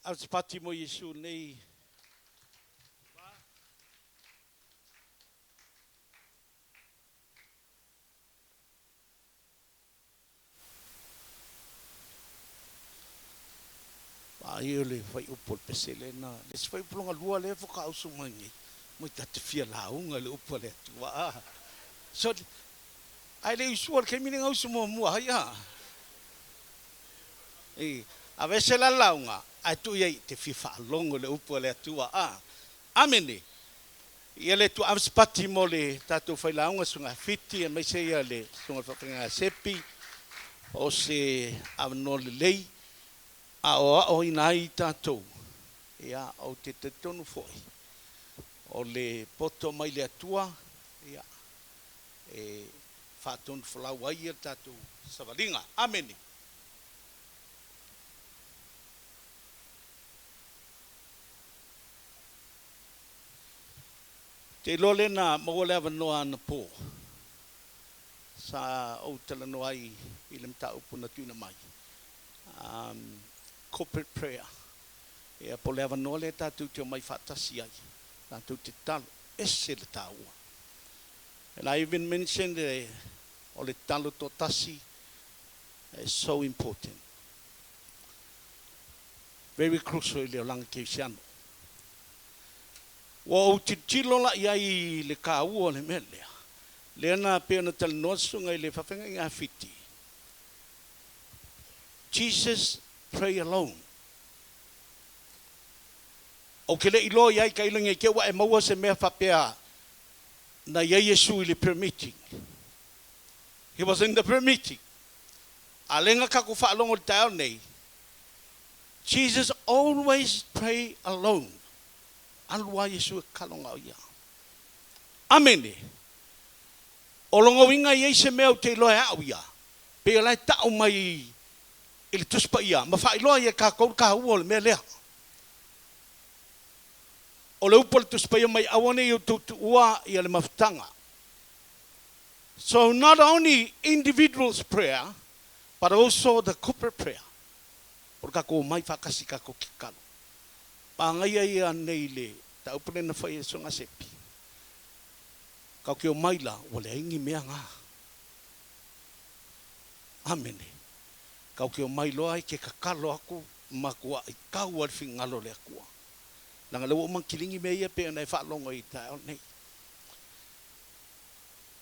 Ave se pati mo Iesu lenei va. Vaai o le fuaiupu o le pese lena, le isi fuaiupu lona lua lea faatoa usu mai nei, moi ta te fia lauga i le upu a le Atua. A, soli, ae le i usua i le taimi lea na usu muamua ai, a. I, aveese la le lauga, ae tuu i ai, e te fia faalogo i le upu a le Atua. A. Amene. Ia le Atua ave se pati mo le tatou failauga Susuga Fiti aemaise ia le Susuga Faafeagaiga Sepi o se avanoa lelei a aoaoina ai tatou. Ia ou te talitonu foi o le poto mai le Atua ia e faatonufolau ai ia le tatou savaliga. Amene. Ou te iloa lea na maua le avanoa anapo sa ou talanoa ai i le mataupu na tuuina mai, corporate prayer, ia po o le avanoa lea tatou te omai faatasi ai, tatou te tatalo, ese le taua. And I even mentioned o le tatalo toatasi is so important. Very crucial i le olaga kerisiano. Ua ou tilotilo la i ai i le taua o le mea lea, lea na pei ona talanoa le susuga i le faafeagaiga a Fiti, Jesus pray alone. Ou te le iloa i ai tailo nei te ua e maua se mea faapea na i ai Iesu i le prayer meeting. He was in the prayer meeting. A lea na tatou faalogo i le taeao nei, Jesus always pray alone. Alu lava Iesu e tatalo na o ia. Amene. O lona uiga e i ai se mea ou te iloa e au ia, pei o la e tau mai i le Tusi Paia ma faailoa ai e tatou le taua o le mea lea. O le upu a le Tusi Paia mai aua ne i outou tuua ia le mafutaga. So not only individuals prayer but also the corporate prayer. O le tatou omai faatasi tatou te tatalo. Pagaia ia nei le taupu lea na fai e le Susuga Sepi. Tatou te omai la ua leai ni mea na. Amene. Tatou te omai loa e te tatalo atu matuai tau a le finagalo o le Atua. Leaga lea ua uma ona kiligi mea ia pei ona e faalogo i le taeao lenei.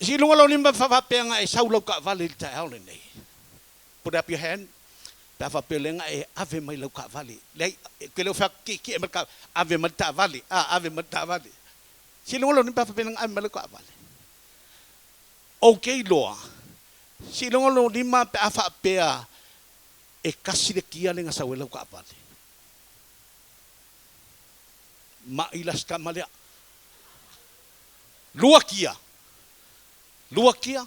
Sii i luga lou lima pe faapea na e sau lau taavale i le taeao lenei. Put up your hand pe a faapea o lea na e ave mai lau taavale. Leai, ou te le o fai atu tietie mai le taavale, ave mai le taavale, a, ave mai le taavale. Sii i luga lou lima pe a faapea na ave mai lau taavale. Ou te iloa, sii i luga lou lima pe a faapea e tasi le kia lea na sau ai lau taavale. Ma'i la si tama lea. Lua kia. Lua kia.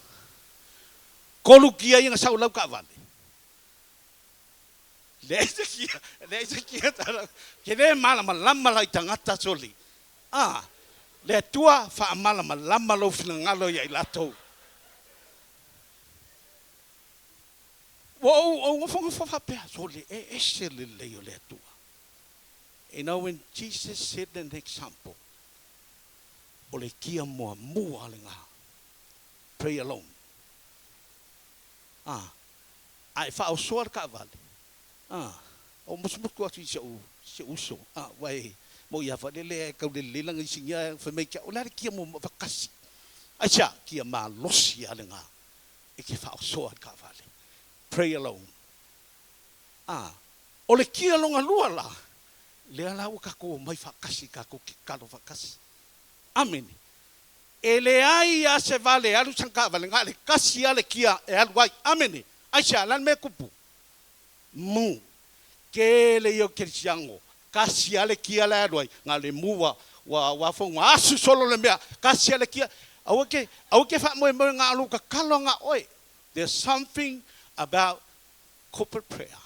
Tolu kia ia na sau lau taavale. Leai se kia, leai se kia tala. Ke le malamalama la i tagata soli. A, le Atua faamalamalama lou finagalo ia i latou. Ua ou, ou nofonofo faapea, soli, e ese le lelei o le Atua. You know when Jesus set an example, o le kia muamua lena, pray alone. A, a e faaosoa le taavale, a, ou musumutu atu i si ou, si ou uso, a, ua e moi lava foi lele e tau lelei lana isinia, fai mai ia te au, o le a le kia muamua, fakasi. Aisea? Kia malosi lava lena e te faaosoa i le taavale. Pray alone. A, o le kia lona lua la, lea la ua tatou omai faatasi tatou te tatalo faatasi. Amene. E leai a se vale e alu sana taavale, na o le tasi a le kia e alu ai. Amene. Aisea? O le a le mea e tupu? Mu. Tele ia o kerisiano, tasi a le kia la e alu ai, na o le mu ua, ua, ua foi ua asu solo le mea, tasi a le kia. Aua ke, aua ke faamoemoe na o lou tatalo na oe. There's something about corporate prayer,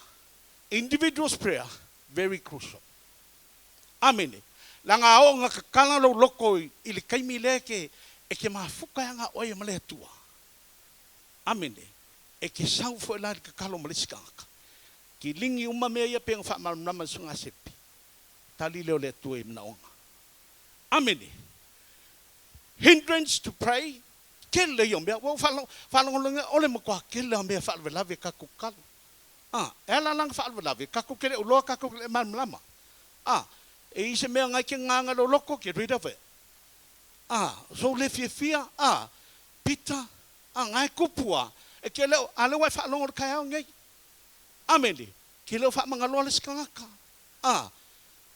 individual's prayer, very crucial. Amene. Leaga a oo ina tatala lou loto i le taimi lea e te, e te mafuta ai na oe ma le Atua. Amene. E te sau foi la i le tatalo ma le isi tagata. Kiligi uma mea ia pei ona faamalamalama e le Susuga Sepi. Tali lea o le Atua i manaoga. Amene. Hindrance to pray, tele ia o mea. Ua ou faalogologo o le matua tele o mea faalavelave tatou tatalo. E ala la ona faalavelave, tatou te le o iloa, tatou te le malamalama. E i ai se mea na e te gagana i lou loto, get rid of it. Sou le fiafia, pita, na e tupu a, e te le o, a lea ua e faalogo i le taeao lenei. Amene. Te le o faamagaloa le isi tagata.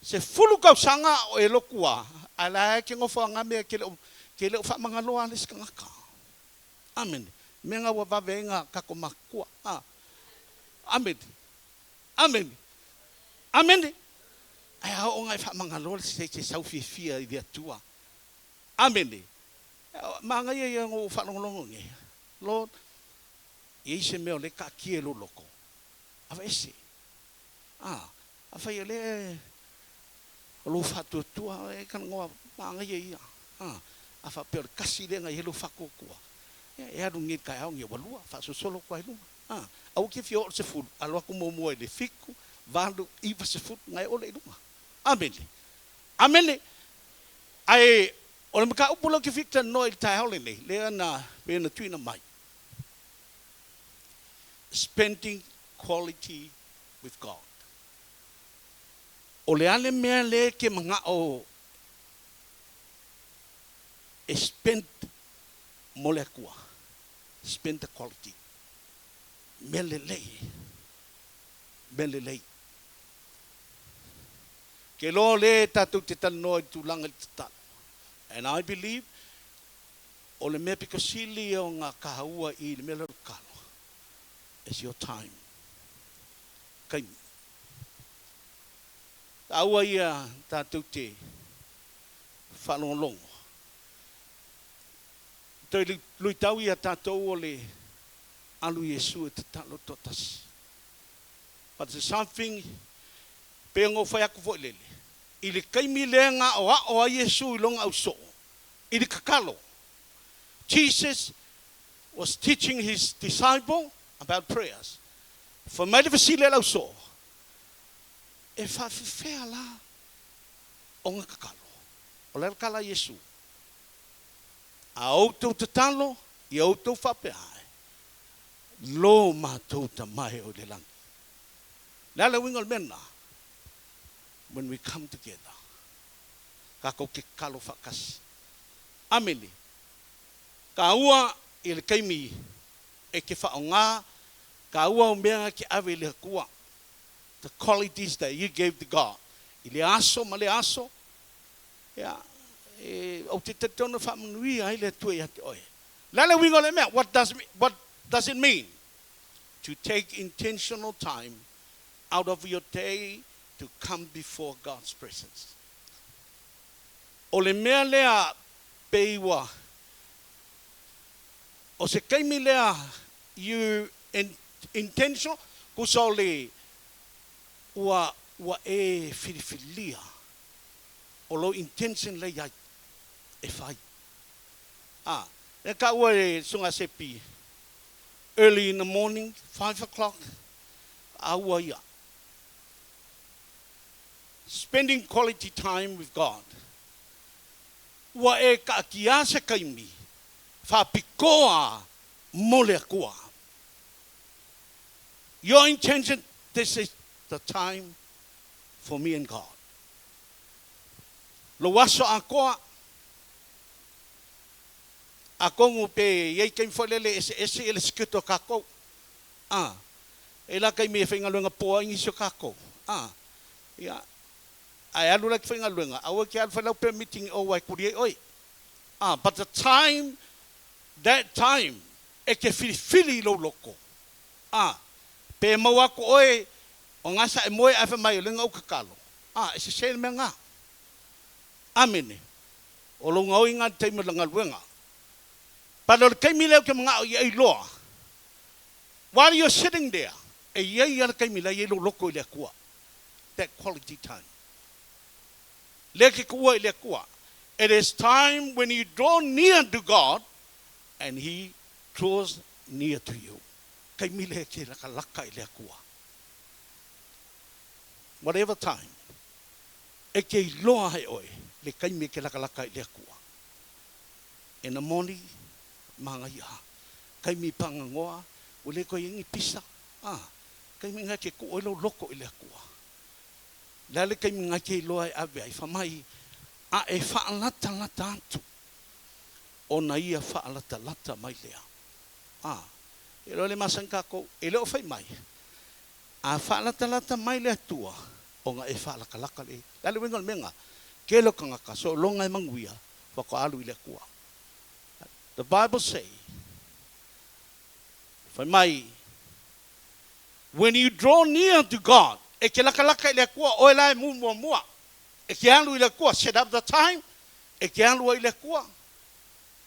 10 tausaga o e lotu a, ae la e te nofo a mea te le o faamagaloa le isi tagata. Amene. Mea nga ua vave ai na tatou matutua. Amene. Amene. Amene. Ae a oo ina e faamagaloa le se te sau fiafia i le Atua. Amene. Manaia ia na ou faalogologo nei. Lord, e i ai se mea o lea e taatia i lou loto, aveese. Afai o lea o lou faatuatua, e talanoa manaia ia. A faapea o le tasi lea na i ai lou faatuatua, e alu nei i le taeao nei ua lua, faasolosolo atu ai i luga. Aua te fia oo i le 10, alu atu muamua i le 7, 8, 9, 10, na e oo lea i luga. Amene. Amene. Ae o le mataupu lea ou te fia talanoa i le taeao lenei, lea na pei ona tuuina mai. Spending quality with God. O le a le mea lea e te manao e spend mo le Atua? Spend the quality. Mea lelei. Mea lelei. Ke loa le tatou te talanoa i le tulaga i le tatalo. And I believe o le mea pito sili o ngā kāua i le mea lea o le tatalo is your time. Kaimi. Taua ia tatou te faalogologo. Toe luitau ia tatou o le alu Iesu e tatalo toatasi. But there's something pe ona ou fai atu foi lele, i le taimi lea na aoao ai Iesu i lona ausoo, i le tatalo. Jesus was teaching his disciple about prayers. Fai mai le fesili a le ausoo, e faafefea la ona tatalo? O le a le tala a Iesu? A outou tatalo, ia outou faapea ai, lo matou tamae o i le lagi. Le a le uiga o le mea lena? When we come together, tatou te tatalo faatasi. Amene. Taua i le taimi e te faaaoga, taua o mea na te ave i le Atua. The qualities that you gave to God. I le aso ma le aso, ia, e, ou te talitonu e faamanuia ai le Atua ia te oe. Le a le uiga o le mea? What does it mean? To take intentional time out of your day to come before God's presence. O le mea lea pe ua, o se taimi lea you intentional, kusa o le ua e filifilia o lou intention lea iai e fai. E ka ua e sunga sepi, early in the morning, 5 o'clock, a ua ia. Spending quality time with God. Ua e kaatia se kaimi, faapitoa mo le Atua. Your intention, this is the time for me and God. Lou aso atoa, a kongu pe iai taimi foi lele ese ese ia le schedule o tatou. E la taimi e faigaluega po ai nisi o tatou. Ia, ae alu la i te faigaluega, aua e te alu fai lau prayer meeting o uae kuli ai oe. But the time, that time, e te filifili i lou loto. Pe maua atu oe, o ngā sa e moe ae fai mai o le nga ou tatalo. E sese le mea ngā. Amene. O lou gaoi ngā le taimi o le galuega. But o le taimi lea ou te maga'o i ai loa. While you're sitting there, e iai a le taimi la iai lou loto i le Atua. That quality time. Lea ke tuua i le Atua. It is time when you draw near to God and He draws near to you. Taimi lea ke lakalaka i le Atua. Whatever time. E ke iloa ai oe le kaimi e ke lakalaka i le Atua. In the morning, magaia. Kaimi pangangoa, ua le koe i ai ni pisa. Ah, kaimi nga ke ku oe lou loko i le Atua. Le a le kaimi nga ke iloa e ave ai, fa mai, a e faalatalata atu, ona ia faalatalata mai lea. Ah, e iloa le masani kakou, e le o fai mai, a faalatalata mai le Atua, ona e faalakalaka le. Le a le uiga o le mea lena? Tele o tagata, soologa e manuia, faatoa alu i le Atua. The Bible say, fai mai, when you draw near to God, e ke lakalaka i le Atua, oe la e mu muamua. E ke alu i le Atua, set up the time, e ke alu ai i le Atua.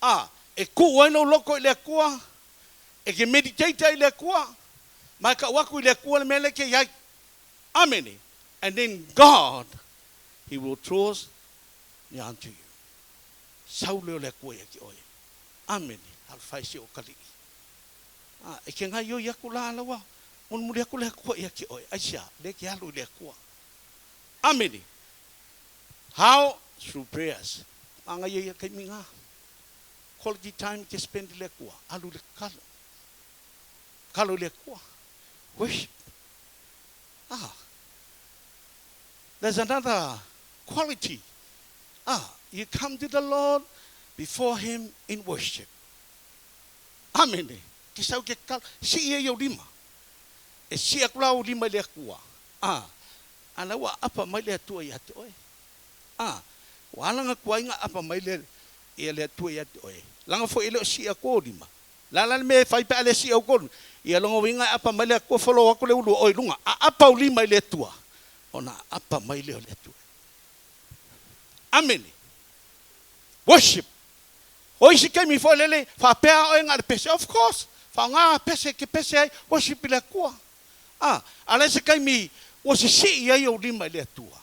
A, e ku ai lou loko i le Atua, e ke meditate ai i le Atua, ma e kau aku i le Atua le mea lea e ke i ai. Amene. And then God, He will draw near unto you. Sau lea o le Atua ia te oe. Amene. Alofai si o kalii. A, e ke gaioi aku la alaua, mulimuli aku le Atua ia te oe. Aisea, lea e te alu i le Atua. Amene. How? Through prayers. Magaia ia taimi na. Quality time ke spend i le Atua. Alu i le kalo. Kalo i le Atua. Worship. Ah. There's another quality. Ah, you come to the Lord before Him in worship. Amene. Ke sau ke kalo. Si ia i au lima. E si aku la au lima i le Atua. Ah, ala ua apa mai le Atua ia te oe. Ah, ua ala nga tuai nga apa mai le ia le Atua ia te oe. Langa foi e le o si aku o lima. La la le mea e fai pe a le si au kolu. Ia longa uiga e apa mai le Atua follow aku le ulu o oe i luga. A apa au lima i le Atua, ona apa mai lea o le Atua. Amene. Worship. O isi taimi foi lele, faapea oe na o le pese. Of course, faaaoga pese e te pese ai, worship i le Atua. A, a le se taimi ua sisii ai ou lima i le Atua.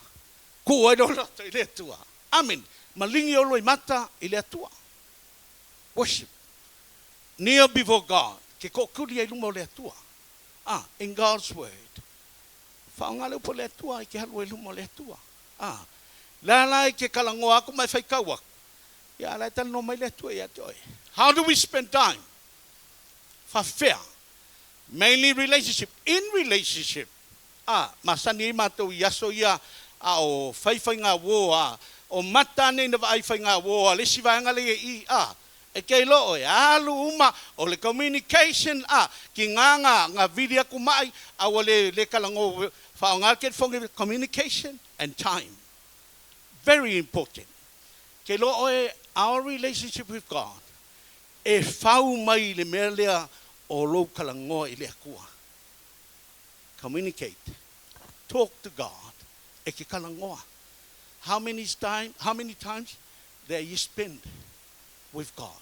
Ku ai lou loto i le Atua. Amene. Maligi ou loimata i le Atua. Worship. Kneel before God. Ke tookuli ai luma o le Atua. A, in God's word. Faaaoga le upu a le Atua i ke alu ai luma o le Atua. A, le a la i ke kalagoa aku ma e faitau aku, ia a la e talanoa mai le Atua ia te oe. How do we spend time? Faafefea? Mainly relationship. In relationship. A, masani ai matou i aso ia a o fai faiga uō a o mata anei na vaai faiga uō a le isi vaega lea i i a e ke iloa oe alu uma o le communication a ki nga nga nga vili aku mai a ua le le kalago faaaoga le telefoni communication and time very important ke iloa oe our relationship with God e fau mai i le mea lea o lou kalagoa i le Atua. Communicate. Talk to God. E ke kalagoa. How many time, how many times that you spend with God?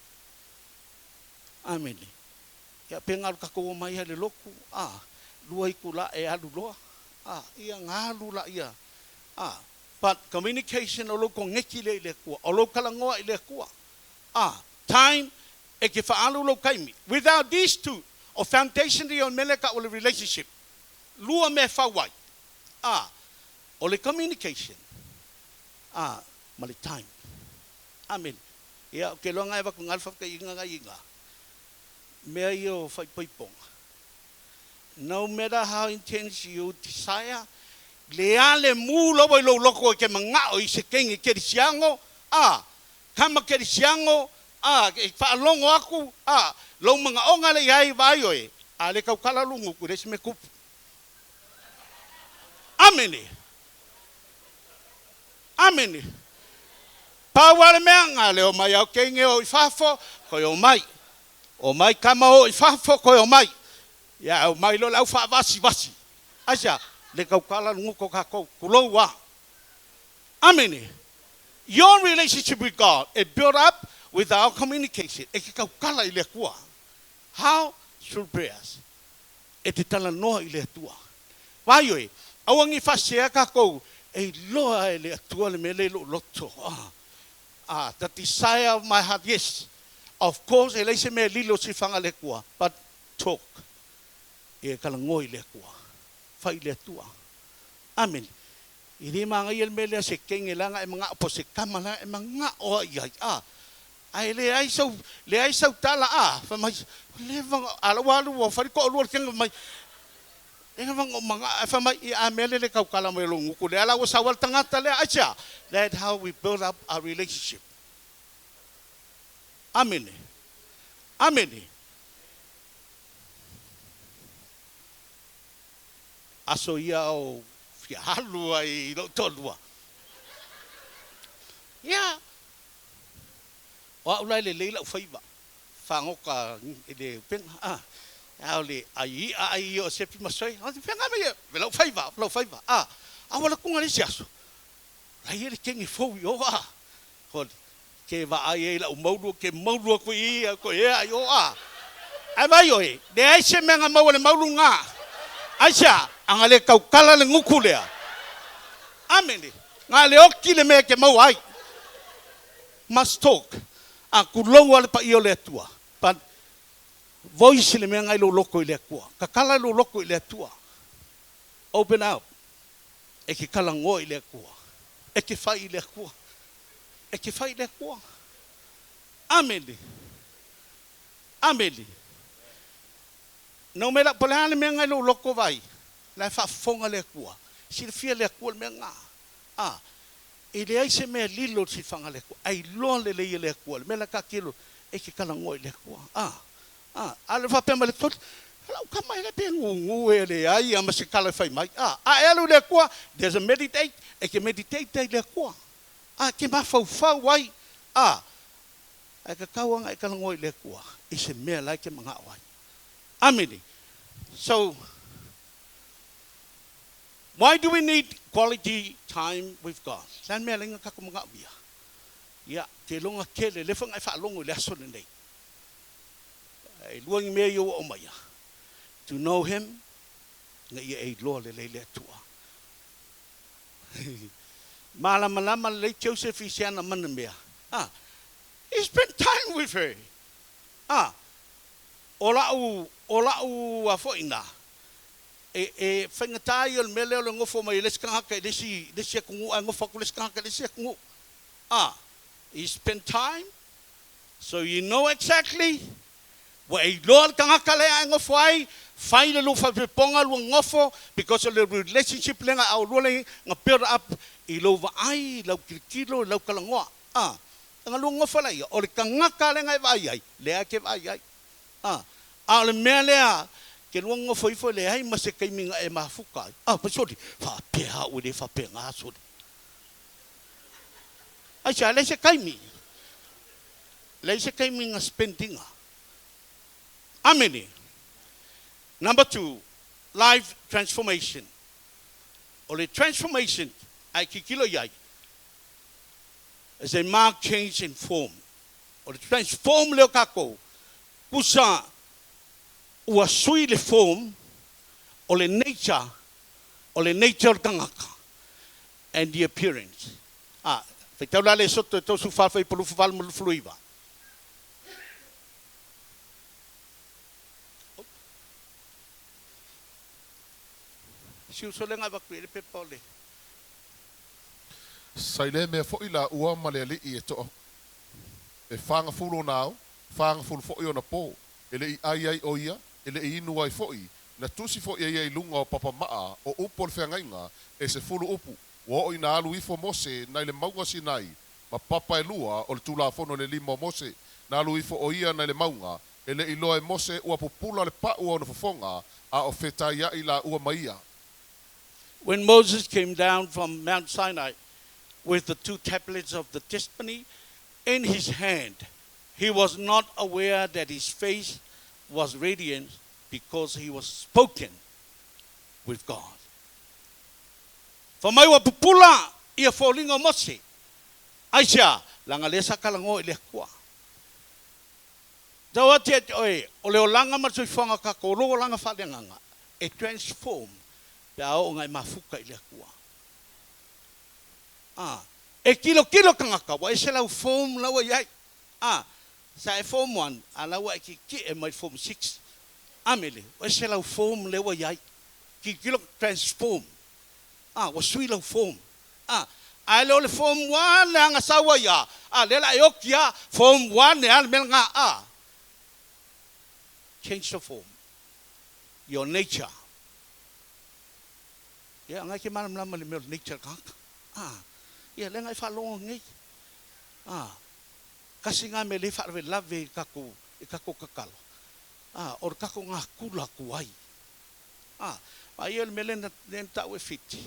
Amene. Ia pe ngalu kakou o mai ai le loku, a, lua iku la e alu loa, a, ia ngalu la ia, a, but communication o lou koneki lea i le Atua, o lou kalagoa i le Atua. A, time e ke faalu lou taimi. Without these two, o foundation ia o le mea lea e tau o le relationship. Lua mea e fau ai. A, o le communication, a, ma le time. Amene. Ia, ou te iloa na e avatu ina le faafetaiga na i ina mea ia o faaipoipoga. No matter how intense your desire, le a le mu lava i lou loko e te manao i se kenge kerisiano, a, tama kerisiano, a, e faalogo aku, a, lou manaoga le i ai vaai oe, a le taukala lugu ku le isi mea tupu. Amene. Amene. Pau lava le mea, na le omai au teine o i fafo, toe omai. Omai tama o i fafo, toe omai. Ia, omai loa le au faavasivasi. Aisea? Le taukala lugu ko tatou, tulou a. Amene. Your relationship with God is built up with our communication. E te taukala i le Atua. How? Through prayers. E te talanoa i le Atua. Vaai oe, aua ne i faasea takou e iloa e le Atua le mea lea i lou loto. Ah, ah, the desire of my heart, yes. Of course, e leai se mea e lilo sifaga le Atua, but talk. Ia e talanoa i le Atua. Fai i le Atua. Amene. I le magaia le mea lea se kenge leaga e magao po o se tama leaga e magao ai i ai a. Ae leai sau leai sau tala a, fai mai, ua leva ona, a o la ua alu ua fai le toalua o le kenge fai mai, leva ona ou magao ae fai mai, ia a mea lea e le tautala mai o lou gutu lea la ua sau lava le tagata lea, aisea? That how we build up our relationship. Amene. Amene. Aso ia o fia alu ai i lou toalua. Ia, o au la e lelei lau faiva, fagota i le upega, a, a o le ai i'a ai ia o Sepi ma Soe, o fea mai ia, lau faiva, lau faiva, a, a ua latuga le isi aso, la ia le kenge fou i o, a, holi, ke vaai ai lau maulu, ke maulu atu i i, ko ea i o, a, ae vaai oe, leai se mea na maua i le maulu lena. Aisea? A na le tautala le gutu lea. Amene. Na le oti le mea e te maua ai. Must talk. A tulou lava le paia o le Atua. But voice le mea na i lou loto i le Atua. Tatala lou loto i le Atua. Open up. E te talanoa i le Atua. E te fai i le Atua. E te fai i le Atua. Amene. Amene. Nau mai la, po o le a le mea na i lou loto vaai, la e faafofoga le Atua. Silafia le Atua le mea lena. A, e leai se mea lilo i le silafaga a le Atua, ae iloa lelei e le Atua le mea la e taatilo, e te talanoa i le Atua. A, a, a le faapea mai le toli, lau tama ea pe gugu e leai lava ma se tala e fai mai. A, a e alu i le Atua, there's a meditate, e te meditate ai i le Atua. A, e te mafaufau ai. A, ae tatau lava ona e talanoa i le Atua i se mea la e te manao ai. Amene. So, why do we need quality time with God? O le a le mea e ala ai ona tatou manaomia? Ia, te iloga tele, lea foi na e faalogo i le aso lenei. E lua ni mea ia ua aumaia. To know Him, ina ia e iloa lelei le Atua. Malamalama lelei Joseph i se ana mana mea. Ah, he spent time with her. A, o la'u, o la'u a foi ina, e, e faigata ia o le mea lea o le nofo mai e le isi tagata i le isi, le isi atunuu ae nofo atu le isi tagata i le isi atunuu. A, you spend time, so you know exactly ua e iloa le tagata lea e nofo ai, fai le lua faapepoga lua nofo because o le relationship lea na aolua lea na build up i lou vaai, i lau tilotilo, i lau talanoa. A, Na lua nofo laia, o le tagata lea na e vaai ai, lea e te vaai ai. A, a o le mea lea, ke lua nofo ifo e leai ma se taimi na e mafuta ai. A, fai soli, faapea au e le faapena soli. Aisea, leai se taimi. Leai se taimi na spend ina. Amene. Number two, life transformation. O le transformation, a e tilotilo i ai, is a marked change in form. O le transform lea o tatou, tusa ua sui le form o le nature, o le nature o le tagata and the appearance. A, faitau la le Esoto e 34 fuaiupu 28 ma 29. Si uso lea na avatu i ai le pepa o le. Sa i le mea foi lāua ma le alii e toa e fagafulu ona ao, fagafulu foi ona pō, e le i ʻai ai ʻo ia, e le i inu ai foi, na tusi foi e ia i luga o papa maa o upu o le feagaiga, e 10 upu. Ua oo ina alu ifo Mose nai le mauga Sinai, ma papa e lua o le Tulafono i le lima o Mose. Na alu ifo ʻo ia nai le mauga, e le i iloa e Mose ua pupula le paʻu o ona fofoga, a o fetaiaʻi lāua ma ia. When Moses came down from Mount Sinai with the two tablets of the testimony in his hand, he was not aware that his face was radiant because he was spoken with God. Fai mai ua pupula ia foliga o Mose. Aisea? Leaga lea sa talanoa i le Atua. Tau atu ia te oe, o le olaga ma le soifuaga o tatou, o lou olaga faaleagaga, e transform pe a oo ina e mafuta i le Atua. A, e tilotilo tagata, ua ese lau form la ua i ai. A, sa e form one, a la ua e tietie mai le form six. Amele, ua ese lau form lea ua i ai. Tilotilo, transform. A, ua sui lau form. A, ae le o le form 1 le agasau ai a, a lea la e oki a, form 1 e a le mea lena a. Change the form. Your nature. Ia, ngai ke malamalama le mea o le nature kaka. A, ia, le ngai whaalogo nei. A, kasi ngā me le whaalavelave i kako, i kako kakalo. A, o le kako ngā kula kuai. A, ma ia le mea lena lena ta'u e fiti.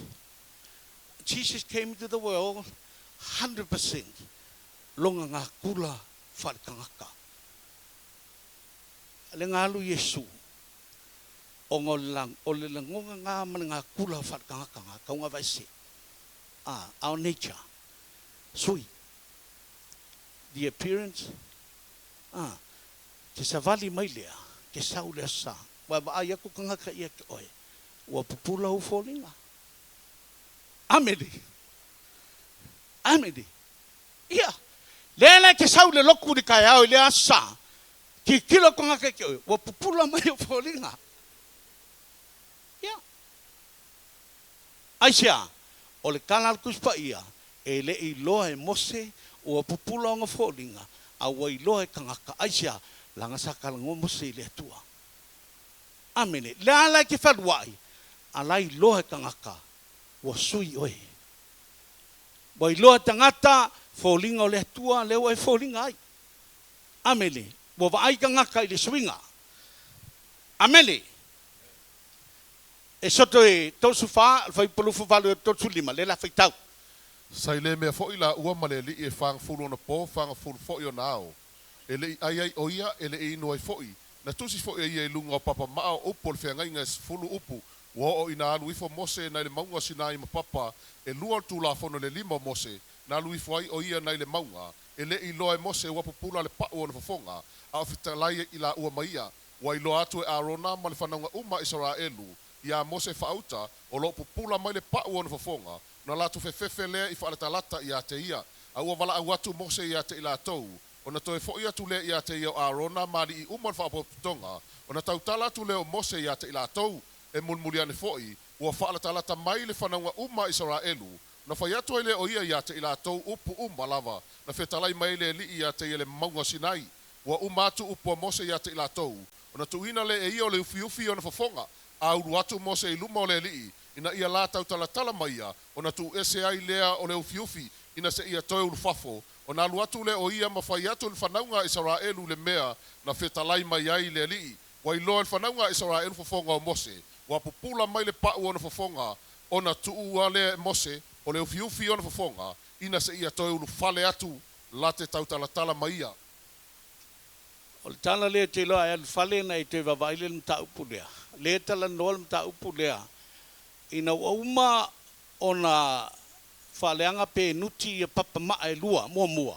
Jesus came into the world 100% longa ngā kula whaalikangaka. Le ngā alu Iesu, o ngā lang, o le langonga ngā mana ngā kula whaalikangaka ngā kaunga vaise. Ah, our nature. Sui. The appearance. Ah, ke savali mai lea, ke sau lea sa. Wa wa ai aku kangaka ia ke oe. Ua pupula u foliga. Amene. Amene. Ia. Lea la ke sau le loku i le taeao i le aso Sā. Tilotilo kangaka ke oe. Ua pupula mai o foliga. Ia. Aisea, o le tala a le Tusi Paia, e le iloa e Mose, ua pupula ona foliga, a ua iloa e tagata. Aisea, laga sa talanoa Mose i le Atua. Amene. Le ala e te fealuai, a la iloa e tagata, ua sui oe. Ua iloa e tagata, foliga o le Atua, lea ua e foliga ai. Amene. Ua vaai tagata i le suiga. Amene. Esoto e 34, fuaiupu 28 e 35, le la faitau. Sa i le mea foʻi laua ma le Alii e fagafulu ona po, fagafulu foʻi ona ao. E leʻi ʻai ai ʻo ia, e leʻi inu ai foʻi. Na tusi foʻi e ia i luga o papa maʻa o upu o le feagaiga e 10 upu. Ua oo ina alu ifo Mose nai le mauga o Sinai ma papa e lua o le Tulafono i le lima o Mose, na alu ifo ai ʻo ia nai le mauga. E leʻi iloa e Mose ua pupula le paʻu o ona fofoga, a o fetalai i laua ma ia. Ua iloa atu e Arona ma le fanauga uma a Isaraelu iā Mose faauta o loo pupula mai le paʻu o ona fofoga, ona latou fefefe lea i faalatalata iā te ia. A ua valaau atu Mose iā te i latou, ona toe foʻi atu lea iā te ia o Arona ma aliʻi uma o le faapotopotoga, ona tautala atu lea o Mose iā te i latou, e mulimuli ane foʻi, ua faalatalata mai le fanauga uma a Isaraelu, ona fai atu ai lea o ia iā te i latou upu uma lava na fetalai mai ai le Alii iā te ia i le mauga o Sinai. Ua uma atu upu a Mose iā te i latou, ona tuuina lea e ia o le ufiufi i ona fofoga, a ulu atu Mose i luma o le Alii, ina ia la tautalatala ma ia, ona tuuese ai lea o le ufiufi, ina seia toe ulufafo, ona alu atu lea o ia ma fai atu i le fanauga a Isaraelu le mea na fetalai mai ai le Alii. Ua iloa e le fanauga a Isaraelu fofoga o Mose, ua pupula mai le paʻu o ona fofoga, ona tuua lea e Mose o le ufiufi i ona fofoga, ina seia toe ulufale atu la te tautalatala ma ia. O le tala lea te iloa e alu fale na e toe vaavaai le mataupu lea. Lea talanoa le mataupu lea. Ina ua uma ona faaleaga pe nuti ia papa maa e lua, muamua.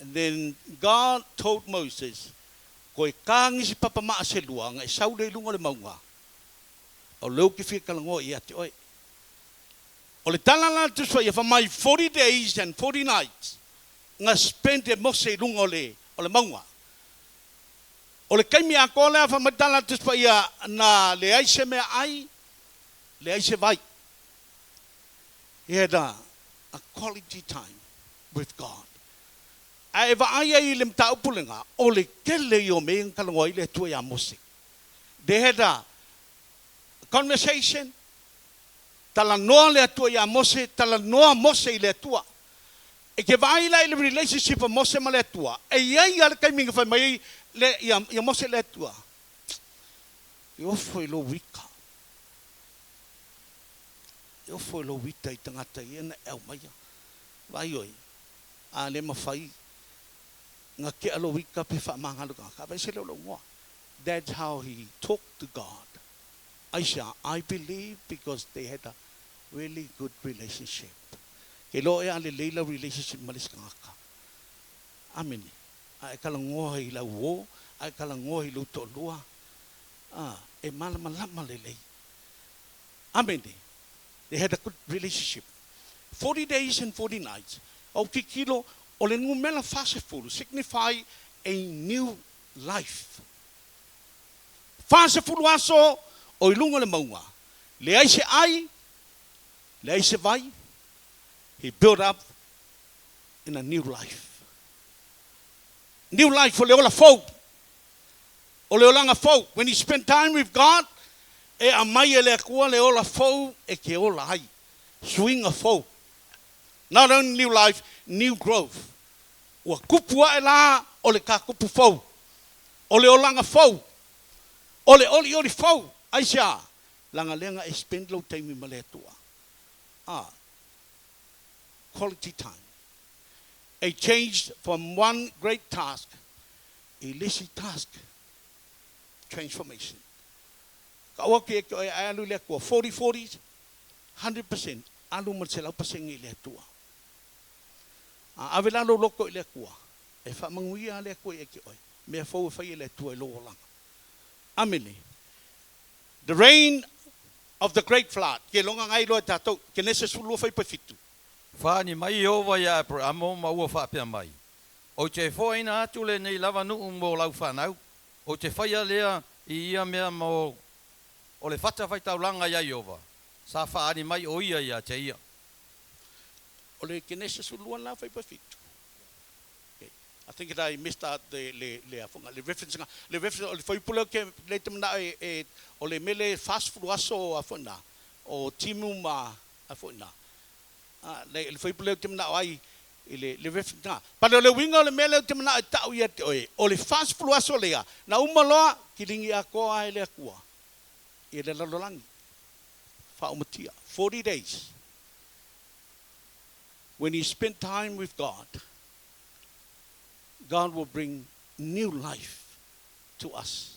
And then God told Moses, koe kagisi papa maa se lua, nga e sau le i luga o le mauga, o leu ki fia talanoa ia te oe. O le tala la Tusi Paia fa mai 40 days and 40 nights, nga spend e Mose i luga o le mauga. O le taimi atoa lea fa mai tala Tusi Paia na leai se mea ai, leai se vai. He had a quality time with God. Ae vaai ai i le mataupu lega, o le tele ia o mea na talanoa ai le Atua iā Mose. They had a conversation, talanoa le Atua iā Mose, talanoa Mose i le Atua. E ke vaai la i le relationship o Mose ma le Atua, e iai a le taimi na fai mai ai le, ia, ia Mose le Atua. E ofo i lou ita. E ofo i lou ita i tagata ia na e aumaia. Vai oi, a le mafai nga ke alo ita pe whaamangalo ka. Vai se leo ngoa. That's how he talked to God. Aisha, I believe because they had a really good relationship. Ke lo e ale leila relationship ma le skangaka. Amene. A e kala ngoa i lau o, a e kala ngoa i lau to'alua. Ah, e malamalama lelei. Amene. They had a good relationship. 40 days and 40 nights. O kikilo, o le numera 40 signify a new life. 40 aso o i luga o le mauga. Leai se ai, leai se vai. He built up in a new life. New life o le ola fou. O le olaga fou. When you spend time with God, e aumai e le Atua le ola fou e te ola ai. Suiga fou. Not only new life, new growth. Ua tupu ae la o le takupu fou. O le olaga fou. O le olioli fou. Aisea? Leaga lea na e spend lou taimi ma le Atua. Ah. Quality time. A change from one great task i le isi task. Transformation. Ka ua ke ke oe ae alu i le Atua. 40, 40, 100%. Alu ma le 100% i le Atua. A ave la lou loto i le Atua, e faamanuia le Atua ia te oe. Mea fou e fai e le Atua i lou olaga. Amene. The rain of the great flood. Ke loga ngai loa e tatou. Kenese 12 fai 7. Faaali mai Ieova iā Aperamo ma ua faapea mai, Ou te foaina atu lenei lava nuu mo lau fanau, ou te faia lea i ia mea mo o le fatafaitaulaga iā Ieova, sa faaali mai o ia ia te ia. O le Kenese 12 la fai 7. Okay. I think that I missed out the le le afoga le reference nga le reference o le fuaiupu lea ke le te manao e e o le mele 40 aso afoga o timu ma afoga a le le fuaiupu lea ou te manao ai i le le reference nga. Pale o le uiga o le mea lea ou te manao e tau ia te oe, o le 40 aso lea na uma loa kiligi atoa ai le Atua i le lalolagi faaumatia 40 days when you spend time with God, God will bring new life to us.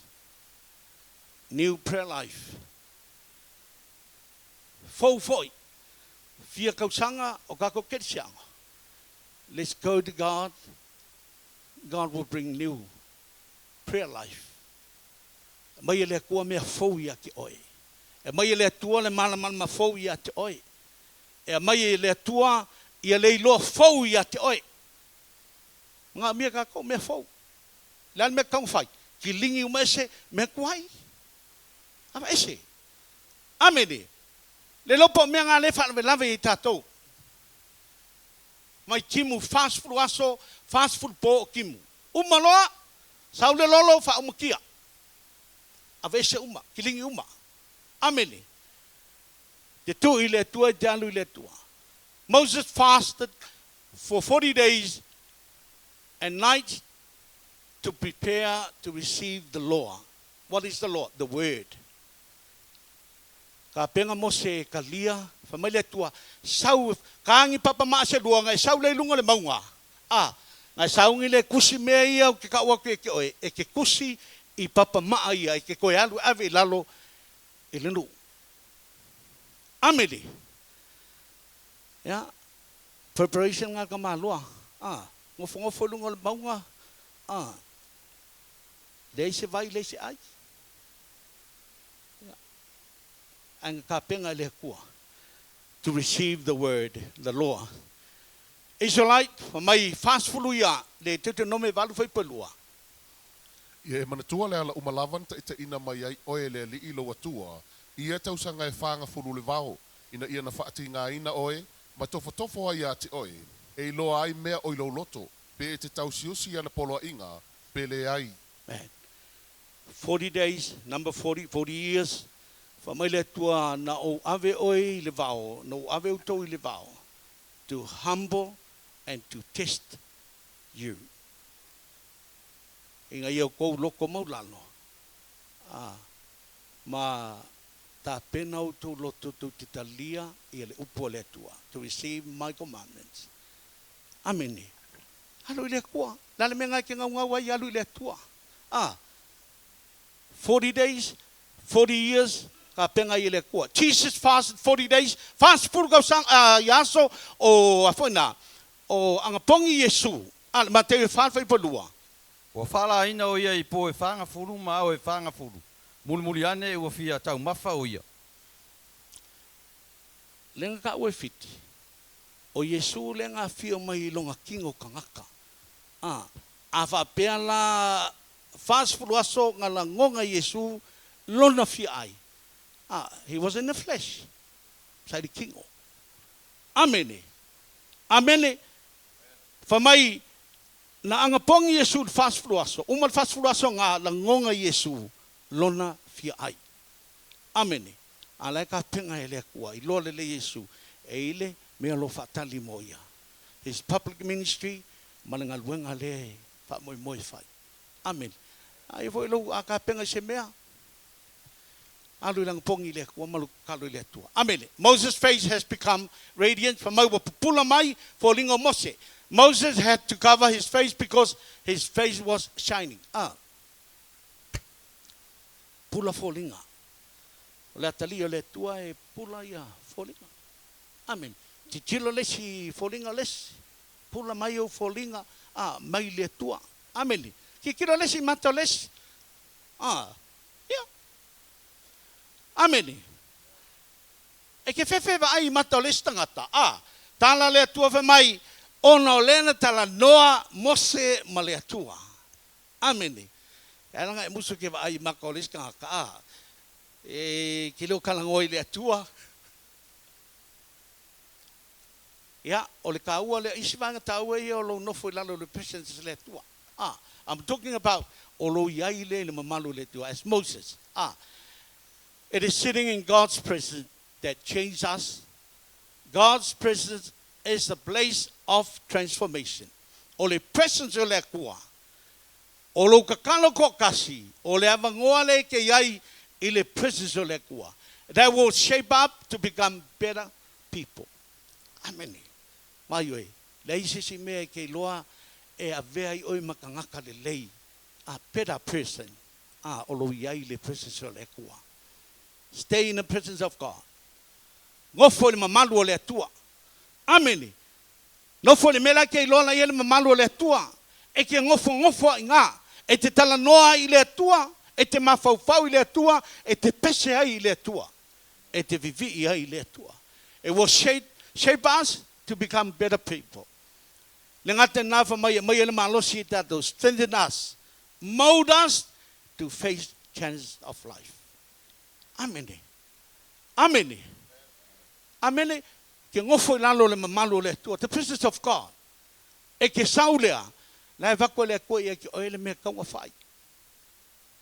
New prayer life. Fou foi. Fia tausaga o tatou kerisiano. Let's go to God. God will bring new prayer life. E aumai e le Atua mea fou ia te oe. E aumai e le Atua le malamalama fou ia te oe. E aumai e le Atua ia le iloa fou ia te oe. Manaomia tatou mea fou. Le a le mea tatau ona fai? Kiligi uma ese mea tuai. Aveese. Amene. Le iloa po o mea na lea e faalavelave i tatou. Mai timu 40 aso, 40 po o timu. Uma loa, sau le lolo faaumatia. Aveese uma, kiligi uma. Amene. Te tuu i le Atua e te alu i le Atua. Moses fasted for 40 days and nights to prepare to receive the law. What is the law? The word. Ka pega Mose e talia, fai mai le Atua, sau, ka agi papa maa se lua, na e sau lea i luga o le mauga. A, na e sauni le kusi mea ia ou te tau atu ia te oe, e te kusi i papa maa ia, e te toe alu e ave i lalo i le nuu. Amene. Ia, preparation nga ka maloa. A, nofonofo i luga o le mauga, a, leai se vai, leai se ai. Ia, ae na tapena e le Atua to receive the word, the law. Israelite, fai mai 40 ia le Deuteronome 8 fuaiupu 2. Ia e manatua le ala uma lava na taitaiina mai ai oe e le Alii lou Atua i ia tausaga e fagafulu le vao, ina ia na faatigaina oe ma tofotofo ai ia te oe, e iloa ai mea o i lou loto, pe e te tausiusi i ana poloaiga, pe leai. Man. 40 days, number 40, 40 years, fai mai le Atua, na ou ave oe i le vao, na ou ave outou i le vao, to humble and to test you. Ina ia outou loto maulalo, a, ma tapena outou loto tou te talia ia le upu a le Atua, to receive my commandments. Amene. Alu i le Atua. Le a le mea na e te naunau ai, alu i le Atua. A, 40 days, 40 years, tapena ai e le Atua. Jesus fasted 40 days, 40 tausaga, ia aso o, a foi na, o anapogi Iesu, a, Mateo e 4 fuaiupu 2. Ua faalaina o ia i po e fagafulu ma ao e fagafulu, mulimuli ane ua fia taumafa o ia. Lea na taua e fiti, o Iesu lea na afio mai i lona tino tagata. A, a faapea la 40 aso na lagona Iesu lona fia ai. A, he was in the flesh, sa i le tino. Amene. Amene. Fai mai na agapogi Iesu i le 40 aso, uma le 40 aso ga lagoga Iesu lona fia ai. Amene. A la e tapena e le Atua, iloa lelei Iesu e i le mea o lo o faatali mo ia. His public ministry ma le galuega lea e faamoemoe e fai. Amene. A ia foi lou a tapena i se mea, alu i lagapogi i le Atua ma lou tatalo i le Atua. Amene. Moses' face has become radiant, fai mai ua pupula mai foliga o Mose. Moses had to cover his face because his face was shining. A. Pula foliga. O le atalii o le Atua e pula ia foliga. Amene. Tilotilo le isi i foliga o le isi. Pula mai ou foliga, a, mai le Atua. Amene. Tilotilo le isi i mata o le isi. A, ia. Amene. E ke fefe vaai i mata o le isi tagata, a, tala le Atua fai mai, ona o lea na talanoa Mose ma le Atua. Amene. E ala ona e musu ke vaai i maka o le isi tagata, a, e ke le o talanoa i le Atua. Ia, o le taua lea, isi vaega taua ia o lou nofo i lalo o le presence o le Atua. A, I'm talking about o lou i ai lea i le mamalu o le Atua, as Moses. A, it is sitting in God's presence that changes us. God's presence is the place of transformation. O le presence o le Atua, o lou tatalo toatasi, o le avanoa lea e te i ai i le presence o le Atua. That will shape up to become better people. Amene. Mai oe, leai se isi mea e te iloa e avea ai oe ma tagata lelei, a better person, a o lou i ai i le presence o le Atua. Stay in the presence of God. Nofo i le mamalu o le Atua. Amene. Nofo i le mea la e te iloa la i ai le mamalu o le Atua. E te nofonofo ai i ina, e te talanoa ai i le Atua, e te mafaufau i le Atua, e te pese ai i le Atua, e te vivii ai i le Atua. It will shape, shape us to become better people. Le gata i lena fai mai e aumai ai le malosi i tatou, strengthen us, mold us to face challenges of life. Amene. Amene. Amene. Ke nofo i lalo o le mamalu o le Atua, the presence of God. E ke sau lea, la e avatu e le Atua ia te oe le mea e tatau ona fai.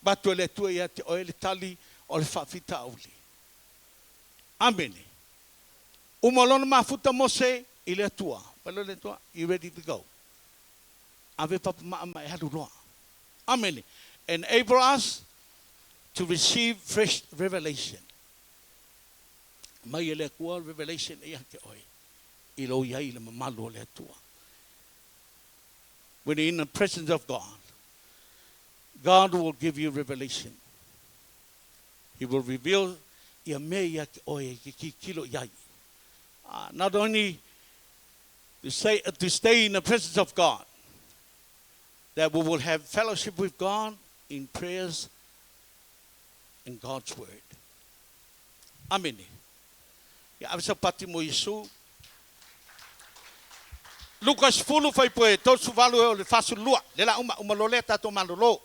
Avatu e le Atua ia te oe le tali o le faafitauli. Amene. Uma lona mafuta Mose i le Atua. Fai loa le Atua, you ready to go. Ave papa maa ma e alu loa. Amene. Enable us to receive fresh revelation. Mai e le Atua revelation ia te oe i lou i ai i le mamalu o le Atua. When you're in the presence of God, God will give you revelation. He will reveal ia mea ia te oe e te tilotilo i ai. Not only to, say, to stay in the presence of God, that we will have fellowship with God in prayers and God's word. Amene. Ia ave saupati mo Iesu. Luka 10 fuaipue 38 e oo i le 42. Le la uma, uma loa lea tatou malolo.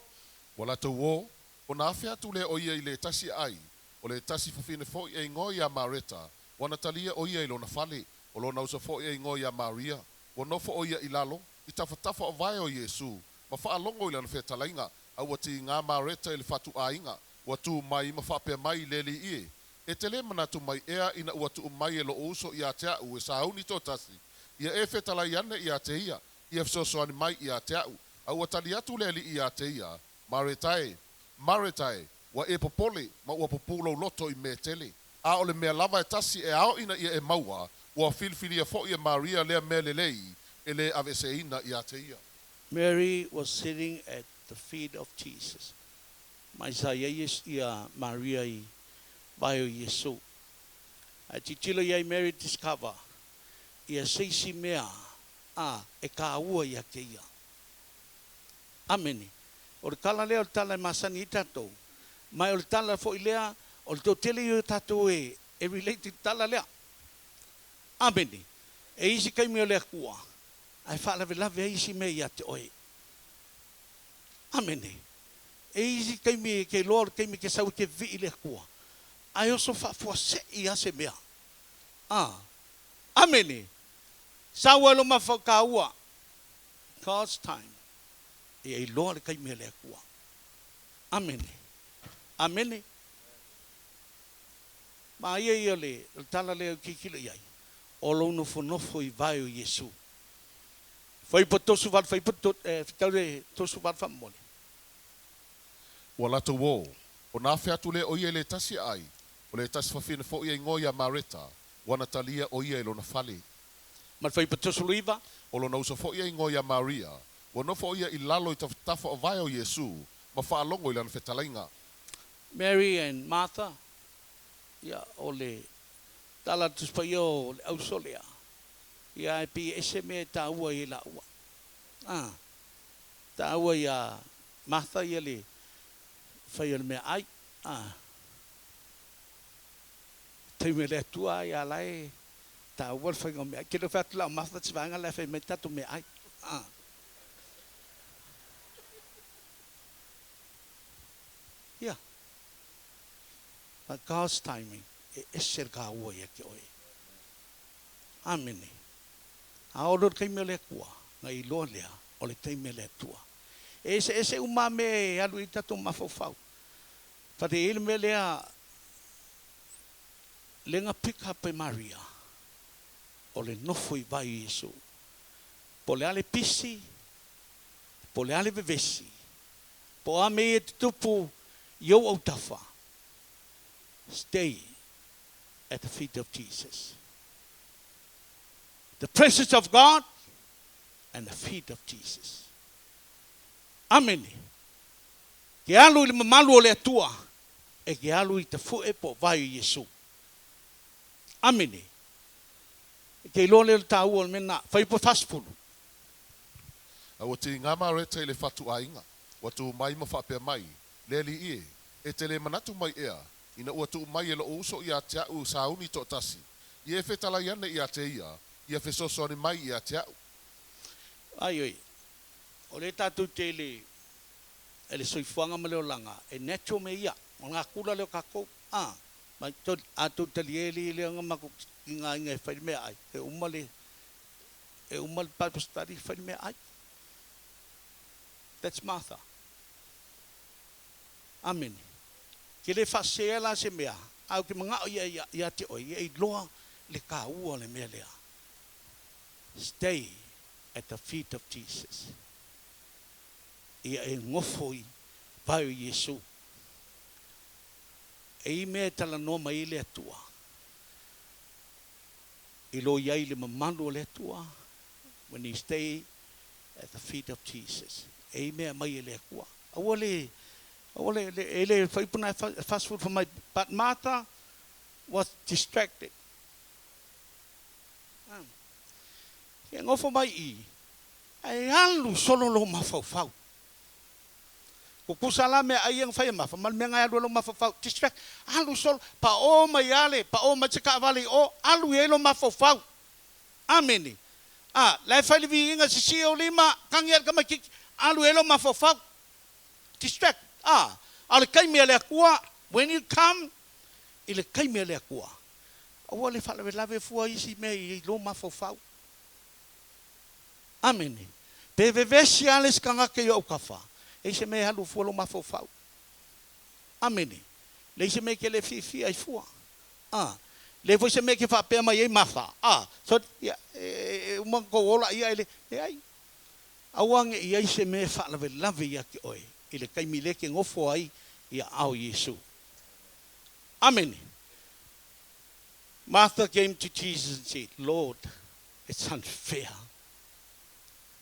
Ua latou o, ona afe atu lea o ia i le tasi aai, o le tasi fafine foi e igoa iā Mareta, ua na talia o ia i lona fale, o lona uso foi e igoa iā Maria, ua nofo o ia i lalo, i tafatafa o vae o Iesu, ma faalogo i lana fetalaiga, a ua tigā Mareta i le fatuaiga, ua tu mai ma faapea mai i le Alii e, E te lē manatu mai ea ina ua tuu mai e loʻu uso iā te aʻu e sauni toatasi, ia e fetalai ane iā te ia, ia fesoasoani mai iā te aʻu. A ua tali atu le Alii iā te ia, Mareta e, Mareta e, ua e popole ma ua pupū lou loto i mea tele. A o le mea lava e tasi e ao ina ia e maua, ua filifilia foi e Maria lea mea lelei e lē aveeseina iā te ia. Mary was sitting at the feet of Jesus. Mai sa i ai ia Maria i vae o Iesu. Ae tilotilo i ai Mary discover ia se isi mea a e taua ia te ia. Amene. O le tala lea o le tala e masani ai tatou. Ma o le tala foi lea o le toatele ia o tatou e relate i le tala lea. Amene. E i ai isi taimi o le Atua ae faalavelave ai isi mea ia te oe. Amene. E i ai isi taimi e te iloa o le taimi e te sau e te vivii i le Atua, ae oso faafuasei lava se mea. A. Amene. Sau ai lou mafaufau God's time. Ia iloa le taimi a le Atua. Amene. Amene. Maia ia le tala lea e tilotilo i ai, o lou nofonofo i vae o Iesu. Fuaiupu 38, fuaiupu fetau le 38 faamolemole. Ua latou o, ona afe atu lea o ia i le tasi e ai, o le tasi fafine foi e igoa ia Mareta, ua na talia o ia i lona fale. Ma le fuaiupu 39. O lona uso foi e igoa ia Maria, ua nofo o ia i lalo i tafatafa o vae o Iesu, ma faalogo i lana fetalaiga. Mary and Martha, ia, o le tala a le Tusi Paia o le auso lea, ia, ae pei e ese mea e taua ai e laua. A, taua ia Martha ia le fai o le meaai. A, taimi o le Atua ia la e taua le faiga o meaai. Ke le fai atu la o Martha se vaega la e fai mai tatou meaai. A. Ia. But God's timing, e ese le taua ia te oe. Amene. A oo loa i le taimi o le Atua, na iloa lea, o le taimi a le Atua. E eseese uma lava mea e alu i ai tatou mafaufau. But e i ai le mea lea, lea na pick up e Maria, o le nofo i vai o Iesu. Po o le a le pisi, po o le a le vevesi, po o a mea ia e tutupu i ou autafa, stay at the feet of Jesus. The presence of God and the feet of Jesus. Amene. Ke alu i le mamalu o le Atua, e ke alu i tafue po o vae o Iesu. Amene. E ke iloa lea o le taua o le mea lena. Fuaiupu 40. A ua tiga Mareta i le fatuaiga, ua tu mai ma faapea mai, Le Alii e, e te le manatu mai ea, ina ua tuu mai e loʻu uso ia te aʻu sauni toatasi, ia e fetalai ane ia te ia, ia fesoasoani mai ia te aʻu. Ai oi, o lea tatou te i le soifuaga ma le olaga, e natural mea ia, o le natura lea o tatou, a, mai a tou talie alii lea na matou tigaina e fai le meaai, e uma le, e uma le Bible study fai le meaai. That's Martha. Amene. Ke le faasea la se mea, ae ou te manao ia ia te oe, ia iloa le taua o le mea lea. Stay at the feet of Jesus. Ia e nofo i vae o Iesu. E i mea e talanoa mai ai le Atua. I lo i ai le mamalu o le Atua, when you stay at the feet of Jesus. E i mea mai e le Atua. Aua le, aua le, le, e le fuaiupu na e 40 fai mai, but Martha was distracted. Ia nofo mai i, ae alu solo lou mafaufau. Tutusa la meaai ia na fai e Mafa ma le mea na e alu ai lou mafaufau. Distract. Alu solo, pao mai lava le, pao mai se taavale i o, alu i ai lou mafaufau. Amene. A, la e fai le viiga sisii ou lima, tagi ae le tamaitiiti, alu i ai lou mafaufau. Distract. A, a o le taimi a le Atua, when you come i le taimi a le Atua, aua le faalavelave fua isi mea i lou mafaufau. Amene. Pe vevesi lava le isi tagata i ou autafa, e i se mea e alu fua lou mafaufau. Amene. Leai se mea e te le fiafia ai fua. A. Leai foi se mea e te faapea mai ai Mafa. A. So, ia, e uma ona tou ola ia e le, leai. Aua ne i ai se mea e faalavelave ia te oe i le taimi lea e te nofo ai i aao o Iesu. Amene. Martha came to Jesus and said, Lord, it's unfair.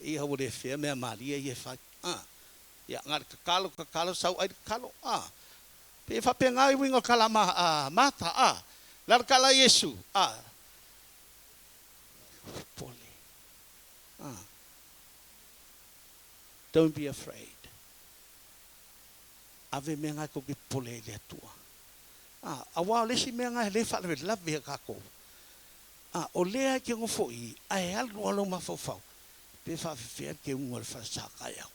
Ia ua le fair mea malie ia e fai. A. Ia, na o le tatalo, tatalo, sau ai le tatalo. A. Pei e faapena i uiga o le tala a Martha. A. Le a le tala a Iesu? A. Popole. A. Don't be afraid. Ave mea na e tou te popole ai i le Atua. A, aua o le isi mea na e le faalavelave ia tatou. A, o lea e te nofo i i, ae alu lava lou mafaufau, pe faafefea le teuga o le falesa taeao.